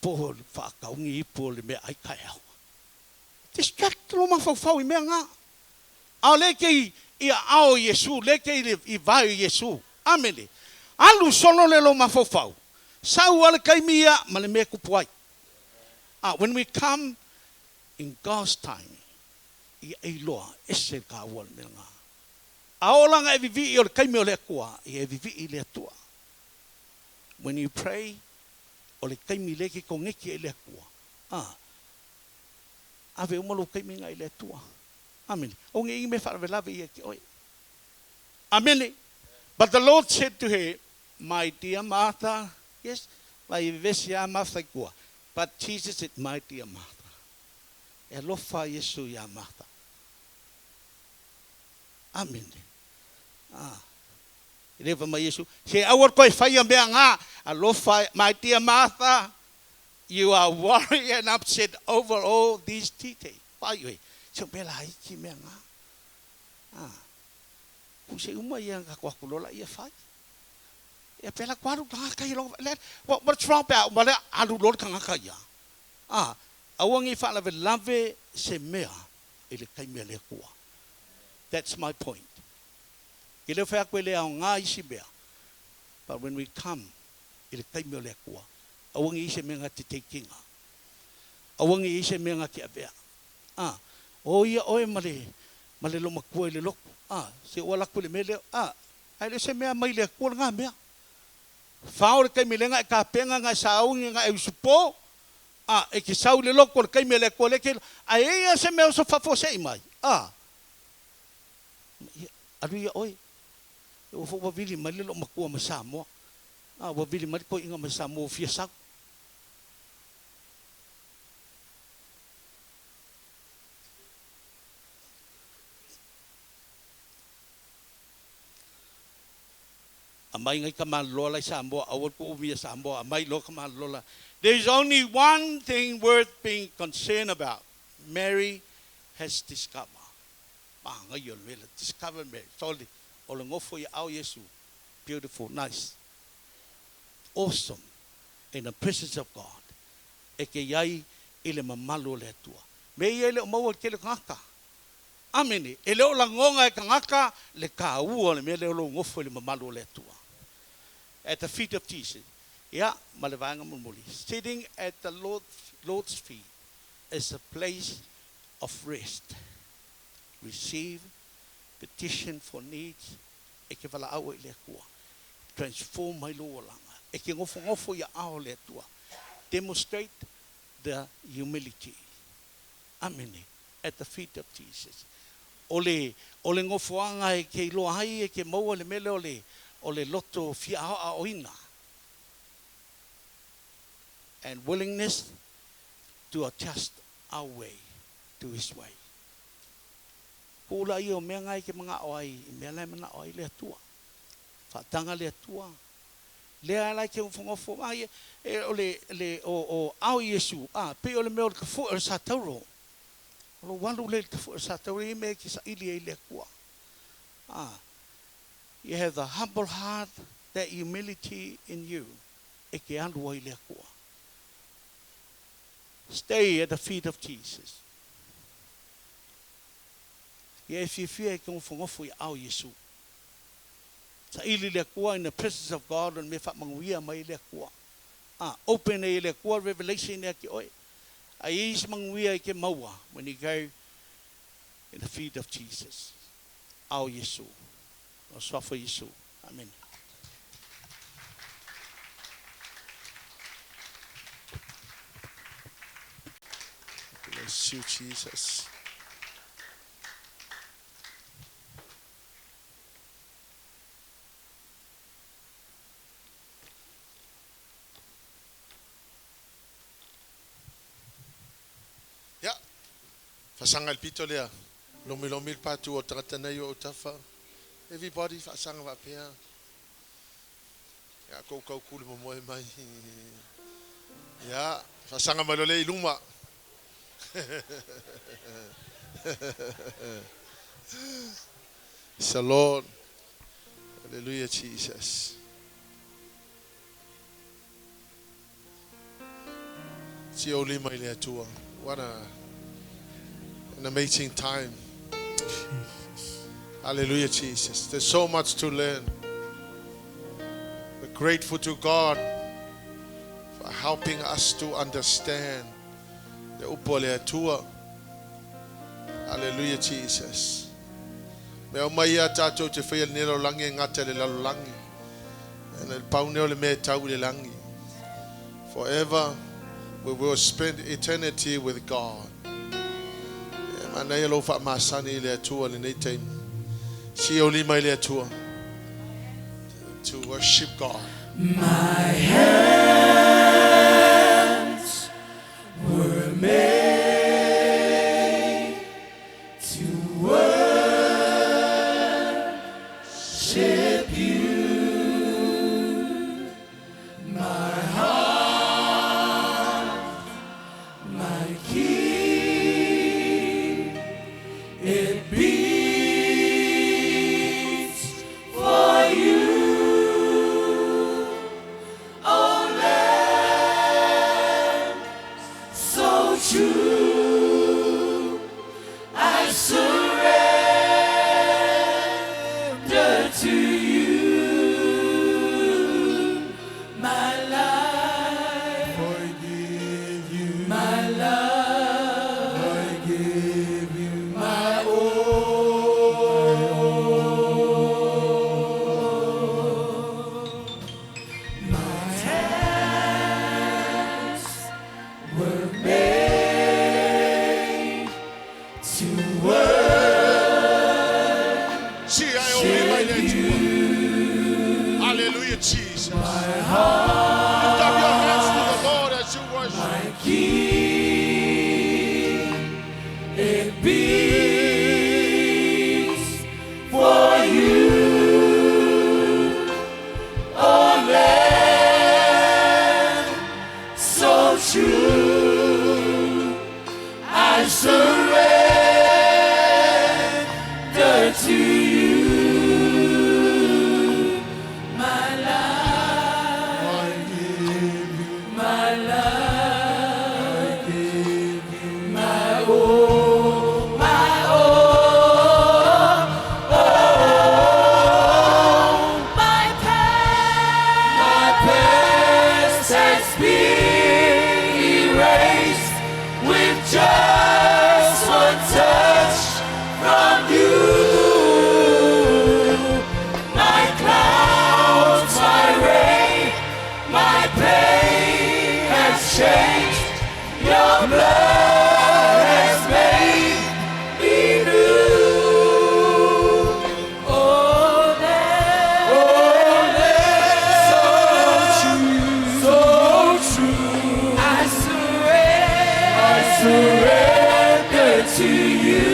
Po o le faatauni ipu o le meaai taeao. Distract lou mafaufau i mea na. A o lea e te I aao o Iesu, lea e te i vae o Iesu. Amene. Alu solo le lou mafaufau. Sau a le taimi ia ma le mea e tupu ai. A, when we come in God's timing, ia e iloa, ese le taua o le mea lena. A oo la na e vivii o le taimi o le Atua, ia e vivii i le Atua. When you pray, o le taimi lea e te koneti ai i le Atua. A, ave uma lou taimi lena i le Atua. Amene. O nei mea faalavelave ia te oe. Amene. But the Lord said to her, My dear Martha, yes, vai vevesi lava Martha i tua. But Jesus said, My dear Martha. E alofa Iesu iā Martha. Amene. Ah. E le fai mai Iesu, se aua le toe faia mea nga, alofa, my dear Martha, you are worried and upset over all these details. Pai oe, se o mea laiti mea nga. Ah. Ku se uma ia nga ko aku lola ia fai. Ia pela ku alu tagata ia loa, le, what's wrong pe a uma lea, alu loa le tagata ia. Ah, aua nei faalavelave se mea i le taimi a le Atua. That's my point. Ke leo fai atu e le aoga isi mea, but when we come i le taimi o le Atua, aua nei i se mea na te teikinga. Aua nei i se mea na te avea. Ah, o ia oe ma le, ma le lomatua i le lotu. Ah, se ua alu atu i le mea lea, ah, ae le o se mea mai le Atua lena mea. Fao le taimi lea na e tapena, na e sauni, na e usupo, a, e te sau i le lotu o le taimi a le Atua lea e te iloa, ae i ai lava se mea o faafuasei mai, a, ia, alu ia oe. Ua foi ua vili mai le loomatua mai Samoa, a, ua vili mai le toeaina mai Samoa ua fia sau. Amai ngai ka maloloa la i Samoa, aua le tuumia Samoa, amai loa ka maloloa la. There is only one thing worth being concerned about, Mary has discovered. Manaia o le mea lea, discover Mary. Sorry, o le nofo i aao Iesu. Beautiful, nice, awesome, in the presence of God. E te iai i le mamalu o le Atua. Mea ia e le o maua i le tele o tagata. Amene. E le o lagona e tagata le taua o le mea lea o lou nofo i le mamalu o le Atua. At the feet of Jesus. Ia, ma le vaega mulimuli. Sitting at the Lord, Lord's feet is a place of rest. Receive petition for needs. E te valaau ai i le Atua. Transform mai lou olaga. E te nofonofo i aao o le Atua. Demonstrate the humility. Amene. At the feet of Jesus. O le, o le nofoaga e ke iloa ai e ke maua le mea lea o le, o le loto fia aoaoina. And willingness to adjust our way to His way. Pula ia o mea nga e ke manao ai, i mea la e manao ai le Atua. Faataga le Atua. Lea la e ke nofonofo ai, e, o le, le, o, o ao Iesu, a, pei o le mea o le tafoe o le satauro. O lou alu lea i le tafoe o le satauro, e i ai mea e te saili ai i le Atua. A, you have the humble heart, that humility in you, e te alu ai i le Atua. Stay at the feet of Jesus. Ia e fiafia e te nofonofo i aao o Iesu. Saili le Atua in the presence of God o le mea faamanuia mai ai le Atua. A, open ai e le Atua revelation ia te oe. A i ai se manuia e te maua when you go in the feet of Jesus. Ao Iesu. O suafa Iesu. Amene. Bless you, Jesus. Ia, faasaga i le pito lea, lomilomi le patu o le tagata nei o autafa. Everybody faasaga faapea. Ia, kou kau ku le momoe mai. Ia, faasaga mai loa lea i luma. It's the Lord. Hallelujah, Jesus. Tia o lima i le Atua. What a, an amazing time. Jesus. Hallelujah, Jesus. There's so much to learn. We're grateful to God for helping us to understand the upu a le Atua. Hallelujah, Jesus. Mea uma ia tātou te whaia lenei lalolagi e gata i le lalolagi. And le pau lenei o le mea e tau i le lagi. Forever we will spend eternity with God. E manaia lou faamasani i le Atua i lenei taimi. Sii ou lima i le Atua. To worship God. My hands were made to worship you. My heart, my King, it beats for you. Oh, Lamb, so true, I surrender to you. My life, I give you, my love, I give you my all. My hands were made to worship See, I only my you. Hallelujah, Jesus. My heart, Lift up your hands to the Lord as you worship. my King, it beats for you. Oh, Lamb, so true, I surrender to you. My life, I give you, my love, I give you my all, my all, all. My past has been erased with just one touch from you. My clouds, my rain, my pain has changed. Your blood has made me new. Oh, Lamb, so true, so true. I surrender to you.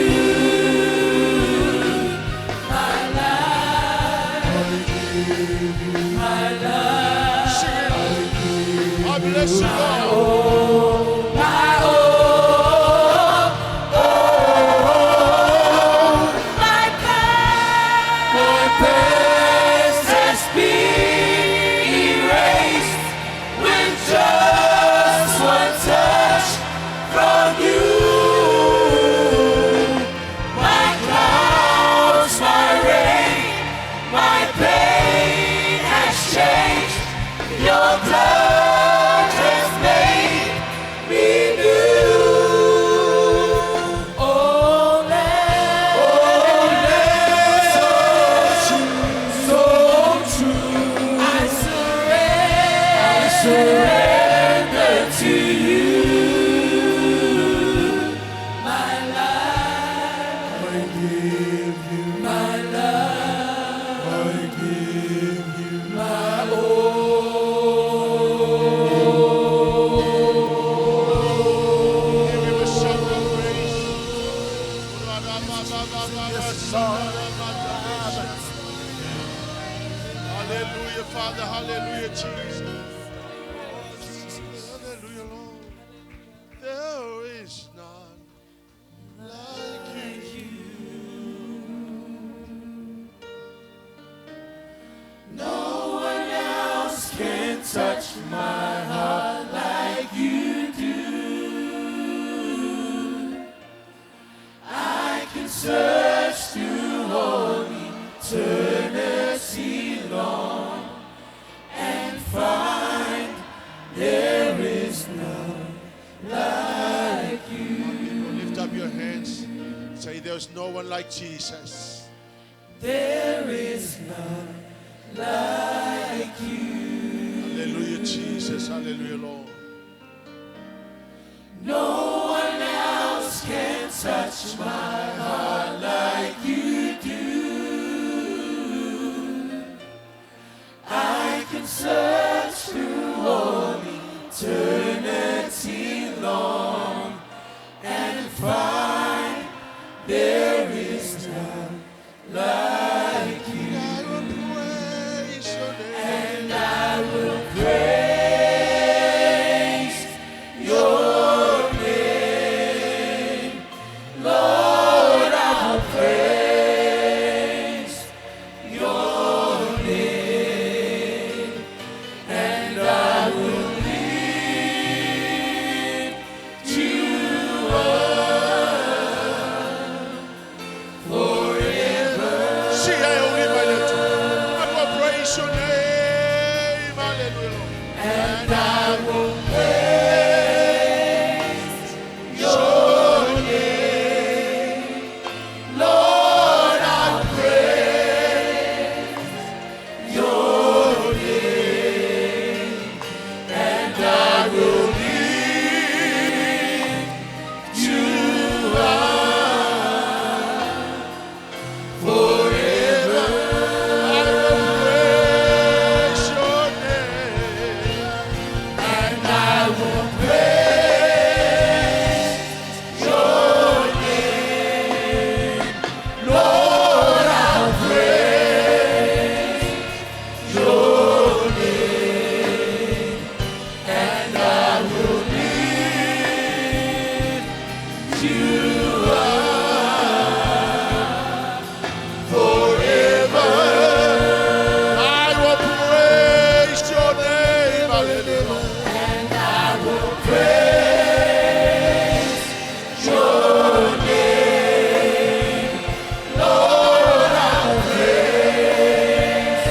My life, my love, Sing it. I bless you, Lord. my all, all. My past has been erased with just one touch from you. My clouds, my rain, my pain has changed. Your touch has made me new. Oh, Lamb, so true, so true. I surrender to you. My life, I give you, my love, I give you my all. Give him a shout of praise. Hallelujah, Father. Hallelujah, Jesus. Hallelujah, Lord. There is none like you. No one else can touch my heart like you do. I can search through all like Jesus. There is none like you. Hallelujah, Jesus. Hallelujah, Lord. No one else can touch my heart like you do. I can search through all eternity long and find there is none like you. I will praise your name. And I will praise your name. Lord, I'll praise your name. And I will lift you up forever. See, I only my little. I will praise your name. Hallelujah, Lord. And I will praise your name. Lord, I'll praise your name. And I will lift you up forever. I will praise your name. And I will praise your name. Lord, I'll praise your name. And I will lift you up Forever. I will praise your name. Hallelujah. And I will praise your name. Lord, I'll praise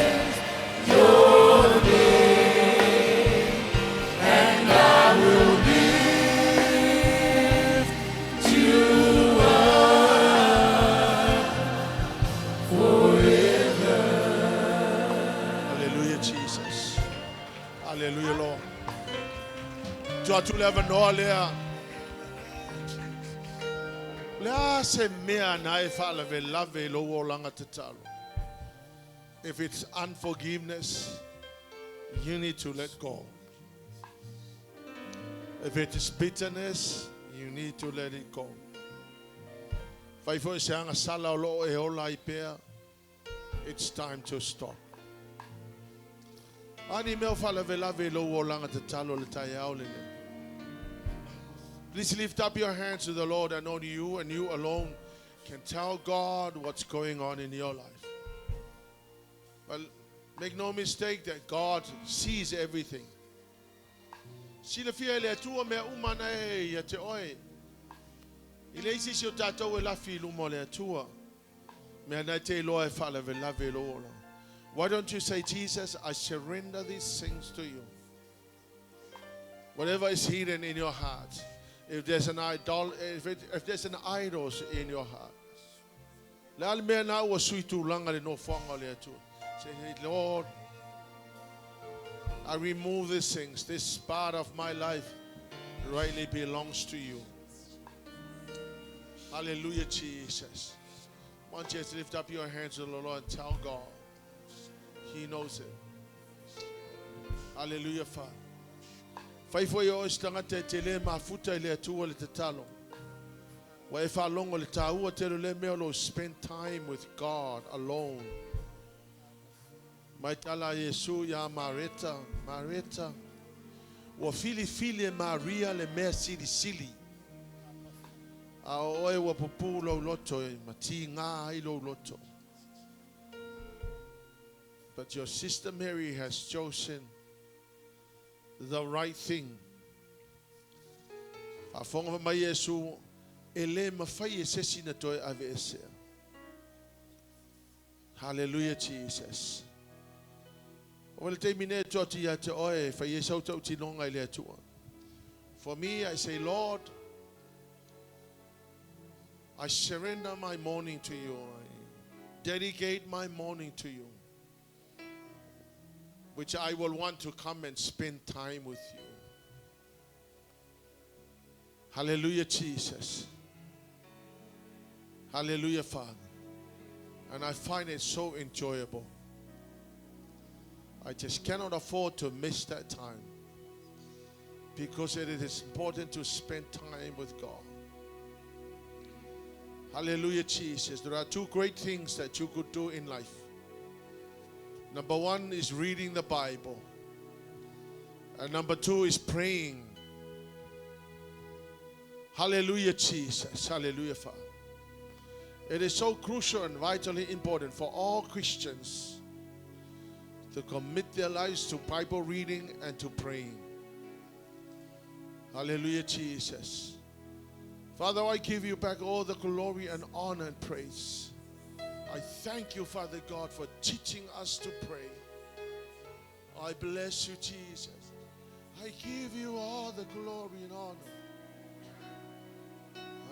your name. And I will lift you up forever. Hallelujah, Jesus. Hallelujah, Lord. Tu atu le avanoa lea. Le a se mea na e whaalave lave lo o langa te talo. If it's unforgiveness, you need to let go. If it is bitterness, you need to let it go. Fai fo se anga sala o lo e ola i pea, it's time to stop. Ani mea whaalave lave lo o langa te talo le tai ao le ne. Please lift up your hands to the Lord, and only you and you alone can tell God what's going on in your life. Well, make no mistake that God sees everything. Sila fia le atua mea umana e ia te oe. I le isi si o tātou e lafi i luma o le atua. Mea nei te iloa e whaalave lave lo ola. Why don't you say, Jesus, I surrender these things to you. Whatever is hidden in your heart, if there's an idol, if there's an idols in your heart, le ale mea na ua sui tūlanga le nofoanga o le Atua. Say, hey, Lord, I remove these things. This part of my life rightly belongs to you. Hallelujah, Jesus. Why don't you just lift up your hands to the Lord and tell God He knows it. Hallelujah, Father. Fai foi o istanga te te le mafuta i le atua le tatalo. Wa e whalongo le tāua te le mea lo spend time with God alone. Mai tala Yesu ia Mareta, Mareta. Ua fili fili e Maria le mea sili sili. A o oe ua pupu lo loto e mati ngā ai lo loto. But your sister Mary has chosen the right thing. A whonga mai Yesu, e le mawhai e sesi na toe ave e sea. Hallelujah, Jesus. O le te mine tō ia te oe, whai e sau tau tinonga i le atua. For me, I say, Lord, I surrender my morning to you. I dedicate my morning to you, which I will want to come and spend time with you. Hallelujah, Jesus. Hallelujah, Father. And I find it so enjoyable. I just cannot afford to miss that time, because it is important to spend time with God. Hallelujah, Jesus. There are two great things that you could do in life. Number one is reading the Bible. And number two is praying. Hallelujah, Jesus. Hallelujah, Father. It is so crucial and vitally important for all Christians to commit their lives to Bible reading and to praying. Hallelujah, Jesus. Father, I give you back all the glory and honor and praise. I thank you, Father God, for teaching us to pray. I bless you, Jesus. I give you all the glory and honor.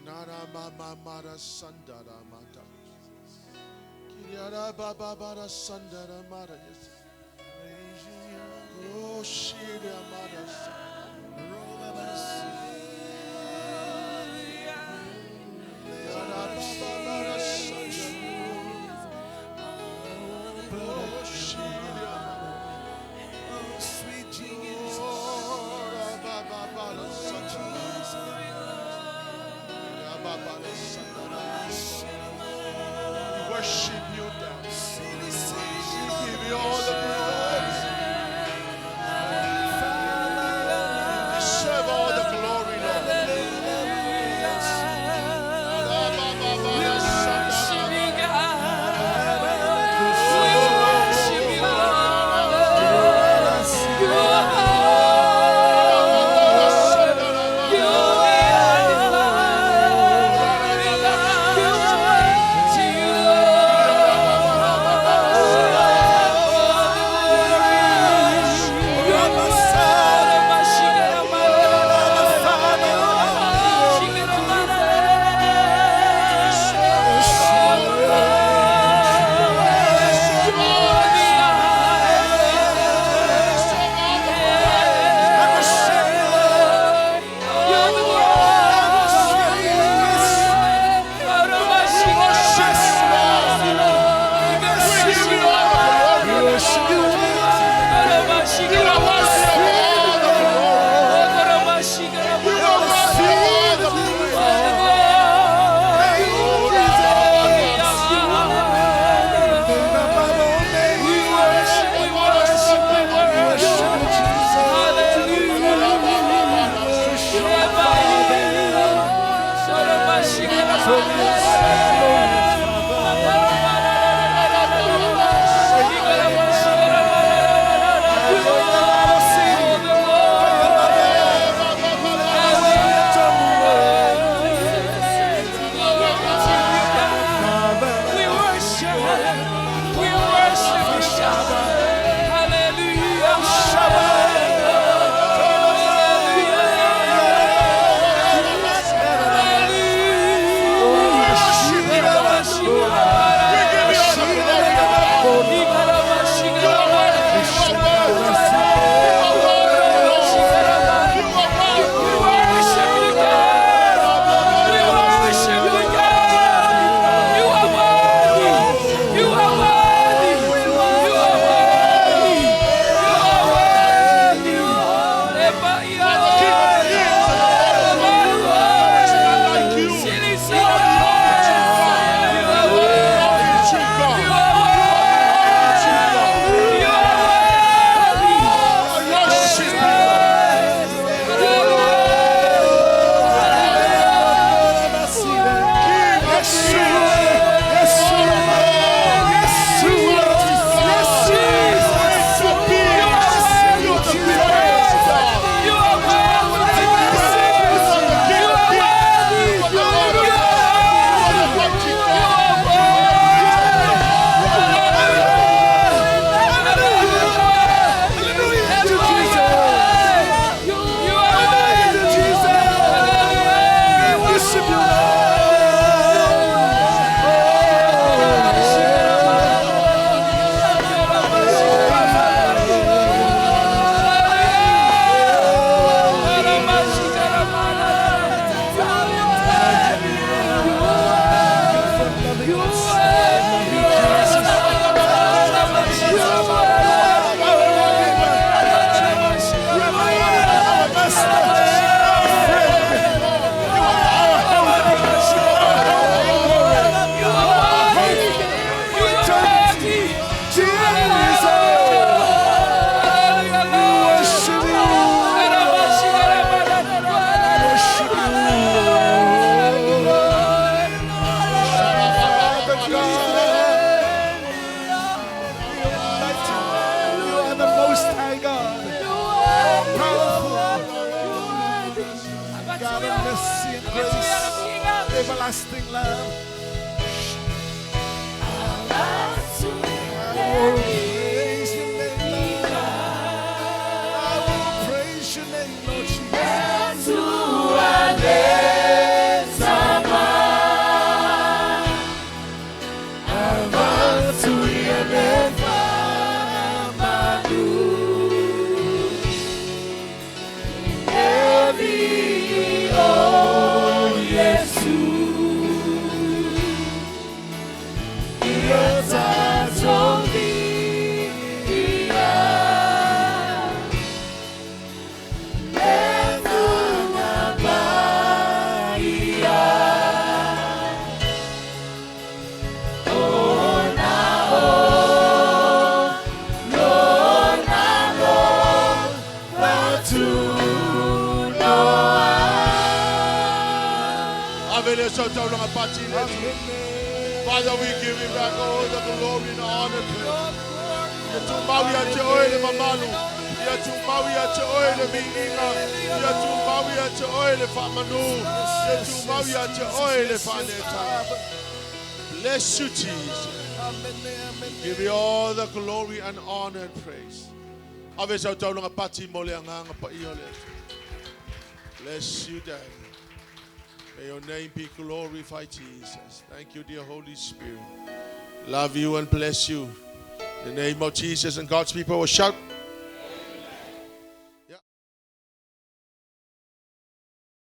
We worship you, Daddy. We give you all the glory. everlasting love. I will praise your name, Lord. I will praise your name, Lord Jesus. Ave le sau taulaga pati le Atua. Father, we give you back all the glory and honor and praise. Ia tumau ia te oe le mamalu. Ia tumau ia te oe le viiga. Ia tumau ia te oe le faamanu. Ia tumau ia te oe le faanetaga. Bless you, Jesus. Give you all the glory and honor and praise. Ave sau taulaga pati mo le agaga paia o le Atua. Bless you, Daddy. May your name be glorified, Jesus. Thank you, dear Holy Spirit. Love you and bless you. In the name of Jesus and God's people will shout.